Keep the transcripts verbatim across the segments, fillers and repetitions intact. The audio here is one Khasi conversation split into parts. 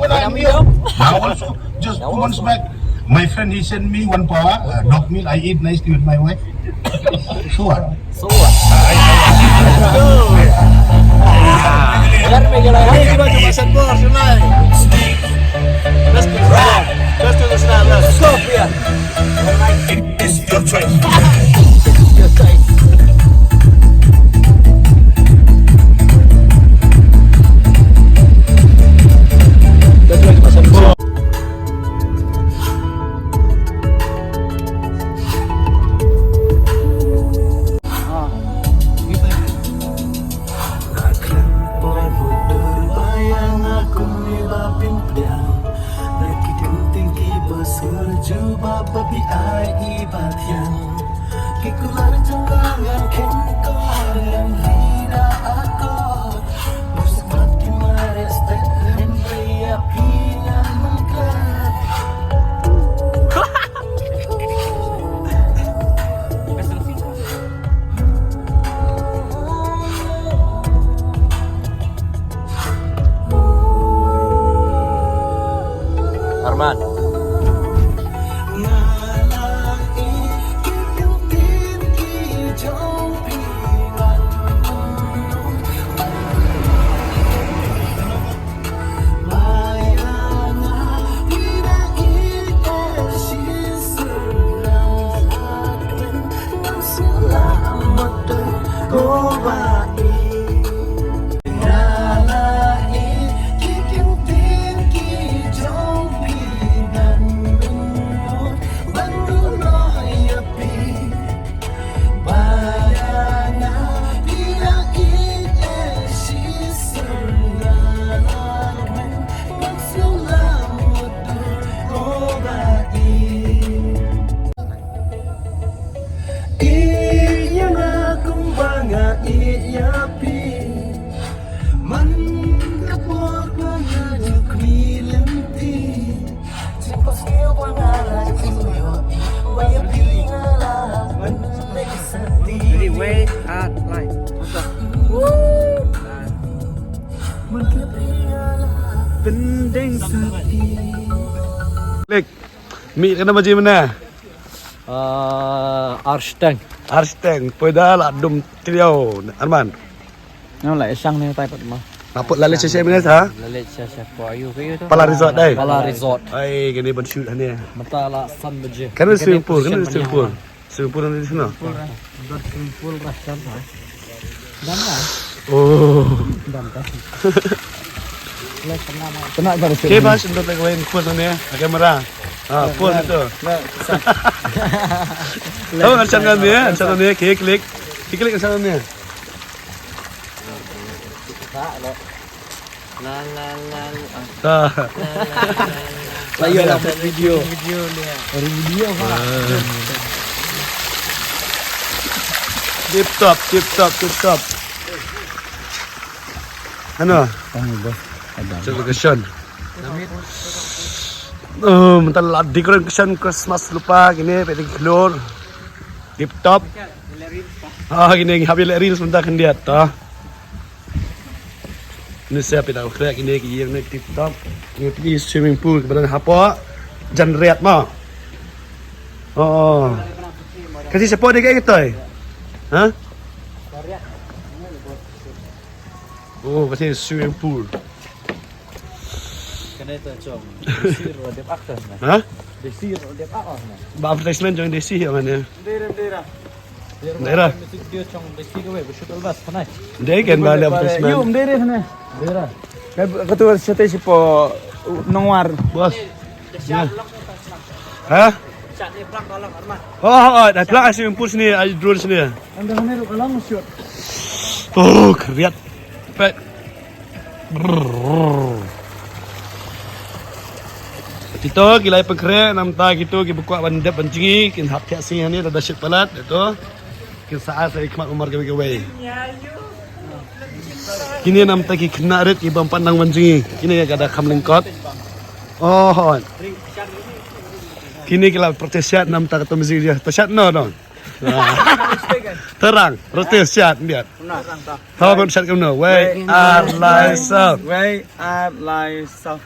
Now also, just two months back, my friend, he sent me one pawa, uh, dog meal. I eat nicely with my wife. So what? So what? Let's go. Let's go. Let's go. It's your choice. Nga khlem poi mutdur ba ïa nga kum i ba pynpdiang. Na ki ktien kiba sur jubab ba phi ai i ba thiang. Ki kular jong nga ngan kheiñ kor ngan ri da akor. Bus mat ki mare stet ngan ri ïa phi ngan mengklat. Arman. Ïeit ïa nga kumba nga ïeit ïa phi. Man ka por ba nga duk mi lynti. Ready, wait, and line. Pending. Klik. Mi kena baji mana? Ah, arsteng. Arsteng. Poi da la dum trio. Arman. Nang la isang ni tai pat ma. Apa lalit sese minit ha? Lalit sese ko ayu ke ayu tu. Pala Resort dai. Pala Resort. Ai kini ban shoot hane. Mata la san baje. Kan swimming pool, kan swimming pool. Swimming pool ni sana. Dot swimming pool rah san ha. Dam lah. Oh. Dam kan. Kena bar. Ke ba sendot lagi main pool sana. Kamera. Ah, pool itu. Tahu kan sana ni, sana ni, klik klik. Klik klik sana ni. La la la la. Ah. La la la la. Lah, ïa lah, buat video. Video ni. Buat video apa? Tip top, tip top, tip top. Ano? Tang bos. Ada. Cek location. Oh, mynta la decoration Christmas lypa kine, pete ki khlur. Tip top. Ah, kine ngi hap ïa leh reels mynta khyndiat ta. Ni sa phi da khreh kine ki ïing ne tip top. Kine phi swimming pool ki ba don hapoh. Jan riat ma. Oh. Kasi siapa dia kat kita? Ha? Oh, kasi swimming pool. Kane ta chong. Desi ro dep ak ta na. Ha? Desi ro dep ak na. Ba advertisement jong Desi ïa mane. Dera dera. Dera. Dera. Music video chong Desi ka wei, ba shoot albas kanai. Dei kan ba advertisement. Yu, dera na. Dera. Ka tu sate si po nongwar. Bos. Ha? Oh, oh, oh, dah plang swimming pool sini, ai drone sini. Anda mana ru kalang shoot. Oh, kriat. Pet. Kito ki lai pynkhreh namta kito ki ba kwah ban dep ban jngi kin hap thiah sngi hangne da shit palat kito. Kin sa ai sa i khmat umar kawei kawei. Kine namta ki khynnah rit ki bym pat nang ban jngi. Kine ka da kham lyngkot. Oh hon. Kine ki la practice shot namta kato music dia. To shot no dong. Terang, rotes siat biat. Thaw ban siat kumno. Wei ar lai saw. Wei ar lai saw.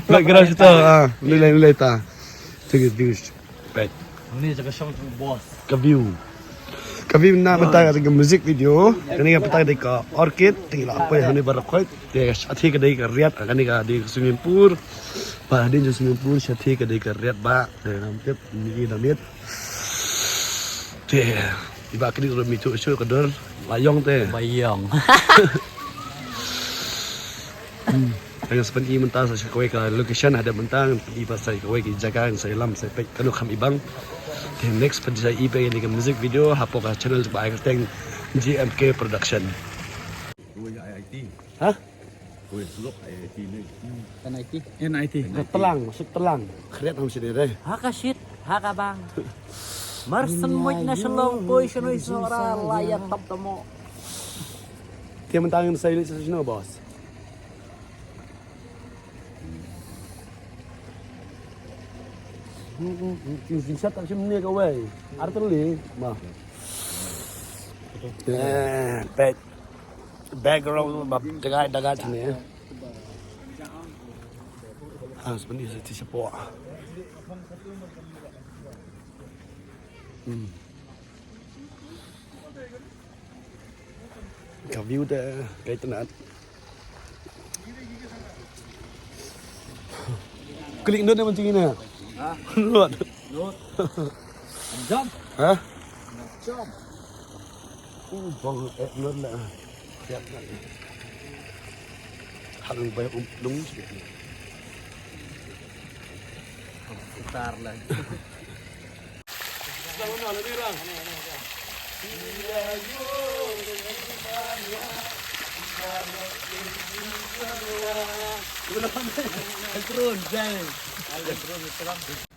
Background situ, ah, nilai, nilai ta. Thank you, thank you. Peit. Ni jaga song tu boss. Ka view. Ka view na mynta ka music video. Kane ka mynta ka dei ka orchid, teng la poi hani baroh khoit. Te shathie ka dei ka riat, kane ka dei ka swimming pool. Ba dei swimming pool, shathie ka dei ka riat ba. Te nam tip ni da mit. Te iba kini ro mi tu shu ka dor. Ba ïong te. Ba ïong. Hmm. Ngan sa pyni mynta sa kawei ka location, hadien mynta ngan pyni pat sa kawei ka jaka, ngan sa ïalam sa peit kano kham ibang. Te next pat sa i peit ïa ka music video hapoh ka channel ba ai kyrteng G M K Production. Kawei I I T. Ha? Kawei surok I I T ni. N I T. N I T. Ka tlang, suk tlang. Khriat ham sini re. Ha ka shit, ha ka bang. Marsan moj na shalong, poi shanoi sora, la ïa tap tamo. Te mynta ngan sa ïa leit sa sino, boss. Kin kin shat tak shim ne kawei. Ar tylli ma. Eh, peit. Background ba dagai dagai sini. Ah, sebenarnya sih siapa? Hmm. Ka view te ka itynnad. Klik nut ne mynta ne. Ha? Nut. Nut. Jump. Ha? Jump. Uh, bang eh nut na. Siap na. Harus bayar um dong. Putar lagi.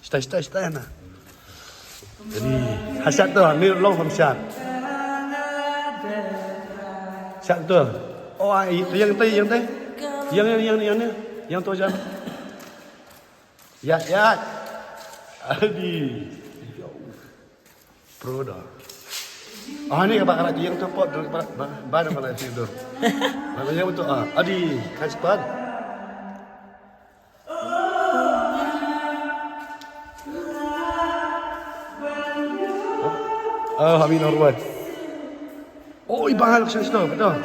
Stai, stai, stai, na. Jadi, hasat tu, ni long hamsat. Sat tu. Oh, ai, yang tu, yang tu. Yang, yang, yang, yang ni. Yang tu jan. Ya, ya. Adi. Pro dah. Ah, ni ka ba ka la ïeng tu pot, ba, ba, ba, ba ka la ïeng tu. Ba ka ïeng tu, ah, adi, ka cepat. Oh, Amin Norway. Oh, iba hal kseng sto, betul.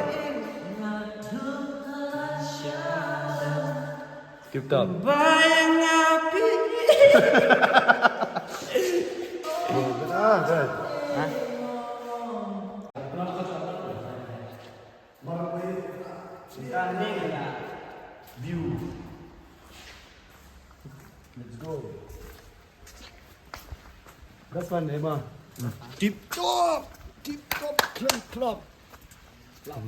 Tip top. Bayang api. Oh, betul, kan? Hah? View. Let's go. That's one, Emma. Tip top. Tip top. Klop, klop.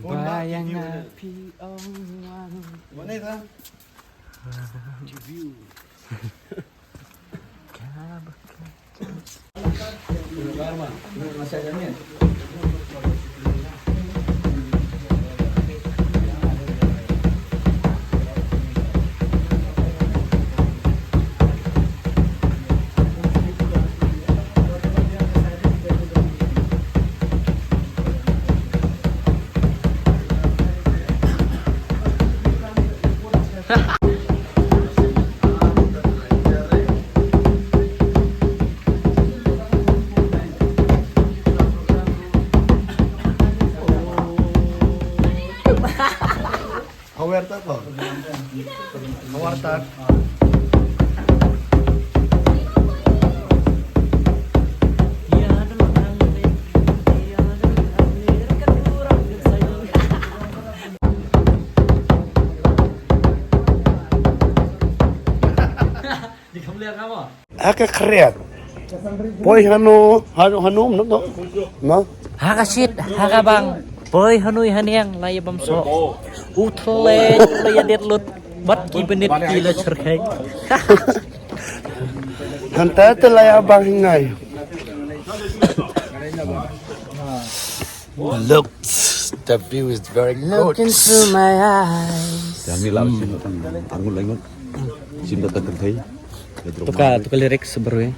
Bayang api ong wang. Mana itu? View. Hawer tak, Bang? Hawer tak? Ha ka khriat. Poi hano, hano, hano, no, no. No? Ha ka shit, ha ka bang. Poi hano i haniang, la ïa bam so. U thle, la ïa det lut. Bat ki benit ki la cherkhai. Hanta te la ïa bang hingai. Looks, the view is very good. Look into my eyes. Kami lah sim tang tangul lengot. Sim datang kentai. Tuka, tuka lyrics baru ya.